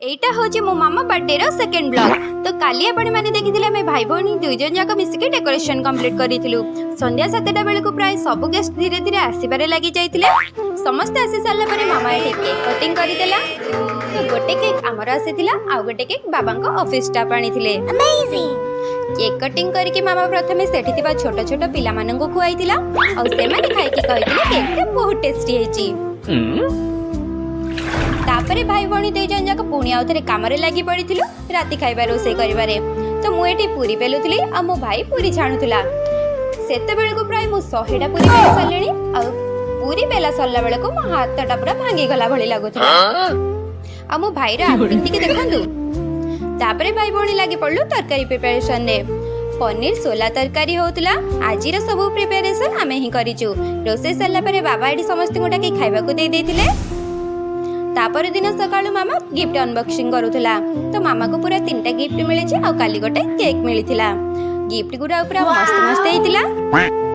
ଏଇଟା ହେଉଛି ମୋ ମାମା ବାର୍ଥଡେର ସେକେଣ୍ଡ ବ୍ଲଗ୍। ତ କାଲି ଆପଣମାନେ ଦେଖିଥିଲେ, ଆମେ ଭାଇ ଭଉଣୀ ଦୁଇ ଜଣ ଯାକ ମିଶିକି ଡେକୋରେସନ କମ୍ପ୍ଲିଟ୍ କରିଥିଲୁ। ସନ୍ଧ୍ୟା 7ଟା ବେଳକୁ ପ୍ରାୟ ସବୁ ଗେଷ୍ଟ ଧୀରେ ଧୀରେ ଆସିବାରେ ଲାଗି ଯାଇଥିଲେ। ସମସ୍ତେ ଆସି ସାରିଲା ପରେ ମାମା ଏଠି କେକ୍ କଟିଂ କରିଦେଲା। ତ ଗୋଟେ କେକ୍ ଆମର ଆସିଥିଲା, ଆଉ ଗୋଟେ କେକ୍ ବାବାଙ୍କ ଅଫିସ ଷ୍ଟାଫ୍ ଆଣିଥିଲେ। କେକ୍ କଟିଂ କରିକି ମାମା ପ୍ରଥମେ ସେଠି ଥିବା ଛୋଟ ଛୋଟ ପିଲାମାନଙ୍କୁ ଖୁଆଇଥିଲା ଆଉ ସେମାନେ ଖାଇକି କହିଥିଲେ କେକ୍ଟା ବହୁତ ଟେଷ୍ଟି ହେଇଛି। ତାପରେ ଭାଇ ଭଉଣୀ ଦୁଇ ଜଣ ଯାକ ପୁଣି ଆଉ ଥରେ କାମରେ ଲାଗି ପଡ଼ିଥିଲୁ ରାତି ଖାଇବା ରୋଷେଇ କରିବାରେ। ତ ମୁଁ ଏଠି ପୁରୀ ବେଲୁଥିଲି ଆଉ ମୋ ଭାଇ ପୁରୀ ଛାଣୁଥିଲା। ସେତେବେଳକୁ ପ୍ରାୟ ମୁଁ 100ଟା ପୁରୀ ବେଲି ସାରିଲିଣି ଆଉ ପୁରୀ ବେଲା ସରିଲା ବେଳକୁ ମୋ ହାତଟା ପୁରା ଭାଙ୍ଗିଗଲା ଭଳି ଲାଗୁଥିଲା। ଆଉ ମୋ ଭାଇର ଆକ୍ଟିଂ ଟିକେ ଦେଖନ୍ତୁ। ତାପରେ ଭାଇ ଭଉଣୀ ଲାଗି ପଡ଼ିଲୁ ତରକାରୀ ପ୍ରିପାରେସନରେ। ପନିର ସୋଲା ତରକାରୀ ହଉଥିଲା। ଆଜିର ସବୁ ପ୍ରିପାରେସନ ଆମେ ହିଁ କରିଛୁ। ରୋଷେଇ ସରିଲା ପରେ ବାବା ଏଠି ସମସ୍ତଙ୍କୁ ଡାକି ଖାଇବାକୁ ଦେଇ ଦେଇଥିଲେ। ତାପର ଦିନ ସକାଳୁ ମାମା ଗିଫ୍ଟ ଅନବକ୍ସିଂ କରୁଥିଲା। ତ ମାମାକୁ ପୁରା ତିନିଟା ଗିଫ୍ଟ ମିଳିଛି ଆଉ କାଲି ଗୋଟେ କେକ୍ ମିଳିଥିଲା। ଗିଫ୍ଟ ଗୁଡ଼ା ପୁରା ମସ୍ତ ମସ୍ତ ହେଇଥିଲା।